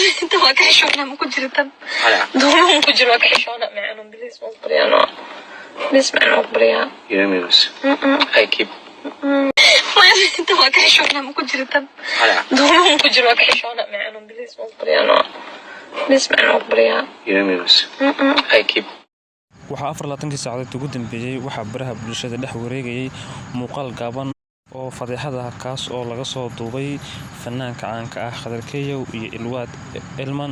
Inta waa ka xishoona, ma ku jirtan duuma ku jiro, waa ka xishoona. Macano, please, waan ku baryaa. No, please, macano, waan ku baryaa. I keep. Maya, inta waa ka xishoona, ma ku jirtan duuma ku jiro, waa ka xishoona. Macano, please, waan ku baryaa. No, please, macano, waan ku baryaa. I keep. Waxaa 24-kii saacadood ugu dambeeyey waxaa baraha bulshada dhex wareegayay muuqaal gaaban oo fadeexad ah, kaas oo laga soo duubay fanaanka caanka ah Khadar Keyow iyo Ilwaad Elman,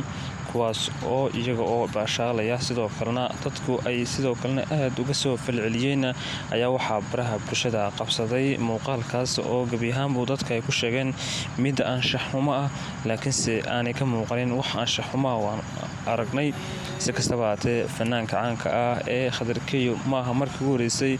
kuwaas oo iyaga oo baashaalaya, sidoo kalena dadku ay sidoo kalena aad uga soo falceliyeen. Ayaa waxaa baraha bulshada qabsaday muuqaalkaas oo gebi ahaanbu dadka ay ku sheegeen mid anshax xumo ah, laakiinse aanay ka muuqanin wax anshax xumo ah waan aragnay. Si kastaba haatee, fanaanka caanka ah ee Khadar Keyow maaha markii ugu horeysay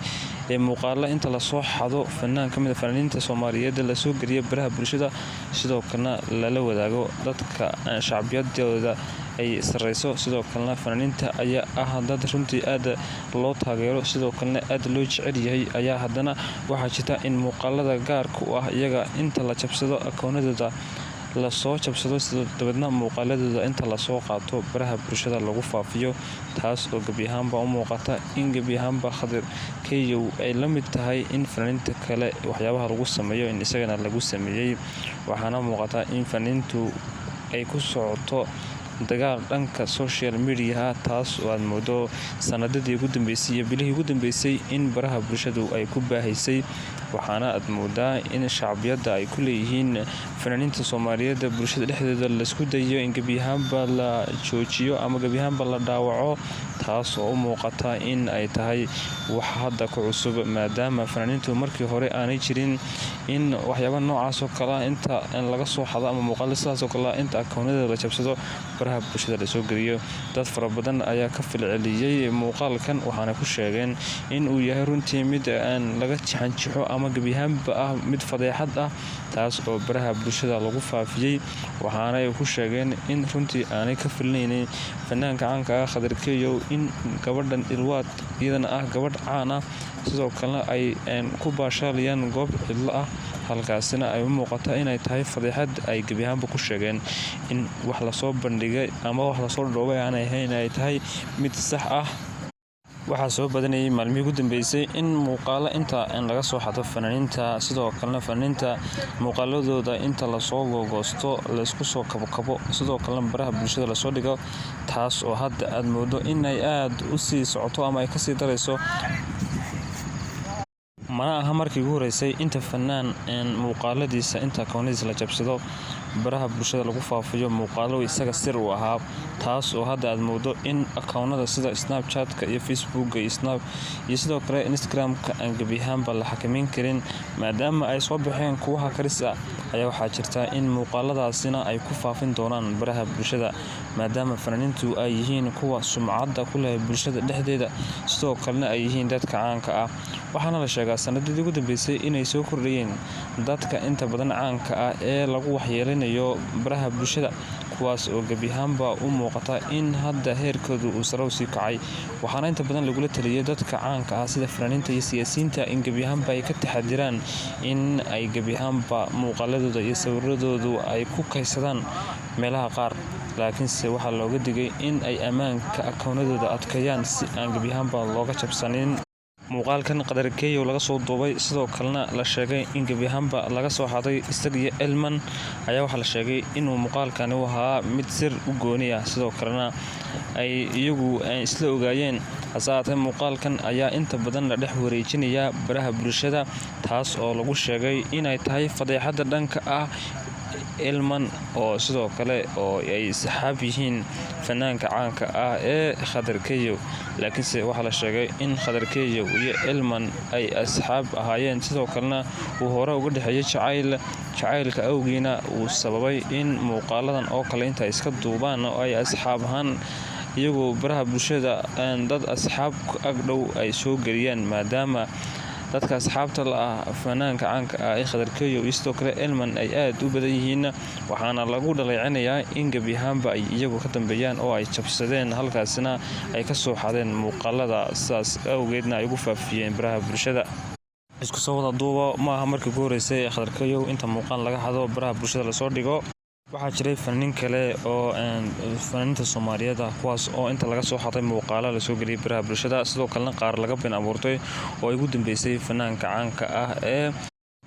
ee muuqaalo inta lasoo xado fanaan kamid a fanaaniinta Soomaaliyeed lasoo geliyo baraha bulshada, sidoo kalena lala wadaago dadka shacbiyadooda ay sareyso. Sidoo kalena fanaaniinta ayaa ah dad runtii aad loo taageero, sidoo kalena aad loo jecel yahay, ayaa haddana waxaa jirta in muuqaalada gaarka u ah iyaga inta la jabsado, akoonadooda lasoo jabsado, sidoo dabeedna muuqaaladooda inta lasoo qaato baraha bulshada lagu faafiyo, taas oo gebi ahaanba u muuqata in gebi ahaanba Khadar Keyow ay la mid tahay in fanaaniinta kale waxyaabaha lagu sameeyo in isagana lagu sameeyey. Waxaana muuqata in fanaaniintu ay ku socoto dagaal dhanka social mediaha, taas oo aad moodo sanadadii ugu dambeysay iyo bilihii ugu dambeysay in baraha bulshadu ay ku baahaysay. Waxaana aad moodaa in shacbiyadda ay ku leeyihiin fanaaniinta Soomaaliyeed bulshada dhexdeeda laisku dayo in gebi ahaanba la joojiyo ama gebi ahaanba la dhaawaco, taas oo u muuqata in ay tahay wax hadda ku cusub, maadaama fanaaniintu markii hore aanay jirin in waxyaaba noocaas oo kale ah inta laga soo xado ama muuqaalo sidaas oo kale ah inta akoonadooda la jabsado baraha bulshada lasoo geliyo. Dad fara badan ayaa ka falceliyey muuqaalkan, waxaana ku sheegeen in uu yahay runtii mid aan laga jixanjixo ama gebi ahaanba ah mid fadeexad ah, taas oo baraha bulshada lagu faafiyey. Waxaana ay ku sheegeen in runtii aanay ka filanaynin fanaanka caanka ah Khadar Keyow in gabadhan Ilwaad, iyadana ah gabadh caan ah, sidoo kalena ay ku baashaalayaan goob cidlo ah, halkaasina ay u muuqata inay tahay fadeexad ay gebi ahaanba ku sheegeen in wax lasoo bandhigay ama wax lasoo dhoobay aanay ahayn, ay tahay mid sax ah. Waxaa soo badanayay maalmihii ugu dambeysay in muuqaalo inta laga soo xado fanaaniinta, sidoo kalena fanaaniinta muuqaaladooda inta lasoo googoosto laysku soo kabkabo, sidoo kalena baraha bulshada lasoo dhigo, taas oo hadda aad moodo in ay aad u sii socoto ama ay kasii darayso. Mana aha markii ugu horeysay inta fanaan muuqaaladiisa inta akoonadiisa la jabsado baraha bulshada lagu faafiyo muuqaalo isaga sir uu ahaa, taas oo hadda aad moodo in akoonada sida Snapchatka iyo Facebooka iyo Snap iyo sidoo kale Instagram-ka aan gebi ahaanba la xakameyn karin, maadaama ay soo baxeen kuwaha karis ah. Ayaa waxaa jirta in muuqaaladaasina ay ku faafin doonaan baraha bulshada, maadaama fanaaniintu ay yihiin kuwa sumcadda ku leh bulshada dhexdeeda, sidoo kalena ay yihiin dadka caanka ah. Waxaana la sheegaa sanadadii ugu dambeysay inay soo kordhayeen dadka inta badan caanka ah ee lagu waxyeelinayo baraha bulshada, kuwaas oo gebi ahaanba u muuqata in hadda heerkoodu uu sare u sii kacay. Waxaana inta badan lagula taliyay dadka caanka ah sida fanaaniinta iyo siyaasiyiinta in gebi ahaanba ay ka taxadiraan in ay gebi ahaanba muuqaaladooda iyo sawiradoodu ay ku kaydsadaan meelaha qaar, laakiinse waxaa looga digay in ay ammaanka akoonadooda adkeeyaan si aan gebi ahaanba looga jabsanin. Muuqaalkan Qadar Keyow laga soo duubay, sidoo kalena la sheegay in gebi ahaanba laga soo xaday isaga iyo Elman, ayaa waxaa la sheegay inuu muuqaalkani u ahaa mid sir u gooni ah, sidoo kalena ay iyagu isla ogaayeen. Hase haatee, muuqaalkan ayaa inta badan la dhex wareejinaya baraha bulshada, taas oo lagu sheegay inay tahay fadeexadda dhanka ah Elman, oo sidoo kale oo ay saxaab yihiin fanaanka caanka ah ee Khadar Keyow. Laakiinse waxaa la sheegay in Khadar Keyow iyo Elman ay asxaab ahaayeen, sidoo kalena uu hore uga dhexeeyay jacayl, jacaylka awgiina uu sababay in muuqaaladan oo kale inta iska duubaan oo ay asxaab ahaan iyagoo baraha bulshada dad asxaab agdhow ay soo geliyaan, maadaama dadka asxaabta la ah fanaanka caanka ah ee Khadar Keyow iyo sidoo kale Elman ay aad u badan yihiin. Waxaana lagu dhaleecinayaa in gebi ahaanba ay iyagu ka dambeeyaan oo ay jabsadeen, halkaasina ay ka soo xadeen muuqaalada, sidaas awgeedna ay ugu faafiyeen baraha bulshada. Isku soo wada duubo, maaha markii ugu horeysay ee Khadar Keyow inta muuqaal laga xado baraha bulshada lasoo dhigo. Waxaa jiray fanaaniin kale oo fanaaniinta Soomaaliyeed ah, kuwaas oo inta laga soo xaday muuqaala lasoo geliyay baraha bulshada, sidoo kalena qaar laga been abuurtay, oo ay ugu dambeysay fanaanka caanka ah ee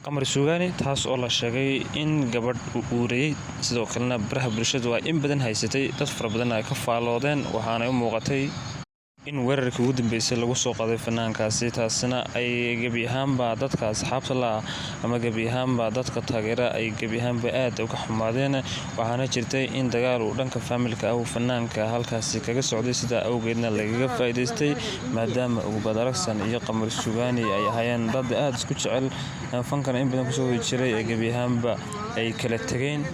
Qamar Suugaani, taas oo la sheegay in gabadh uu uuriyey. Sidoo kalena baraha bulshadu ay in badan haysatay, dad fara badan ay ka faalloodeen, waxaanay u muuqatay in weerarkii ugu dambeysay lagu soo qaaday fanaankaasi, taasina ay gebi ahaanba dadka asxaabta la ah ama gebi ahaanba dadka taageera ay gebi ahaanba aad uga xumaadeen. Waxaana jirtay in dagaal uu dhanka faamilka ah uu fanaanka halkaasi kaga socday, sidaa awgeedna lagaga faa'iidaystay, maadaama Ugbaad Aragsan iyo Qamar Suugaani ay ahaayeen dad aad isku jecel, fankana in badan kusoo wadi jiray, ee gebi ahaanba ay kala tegeen.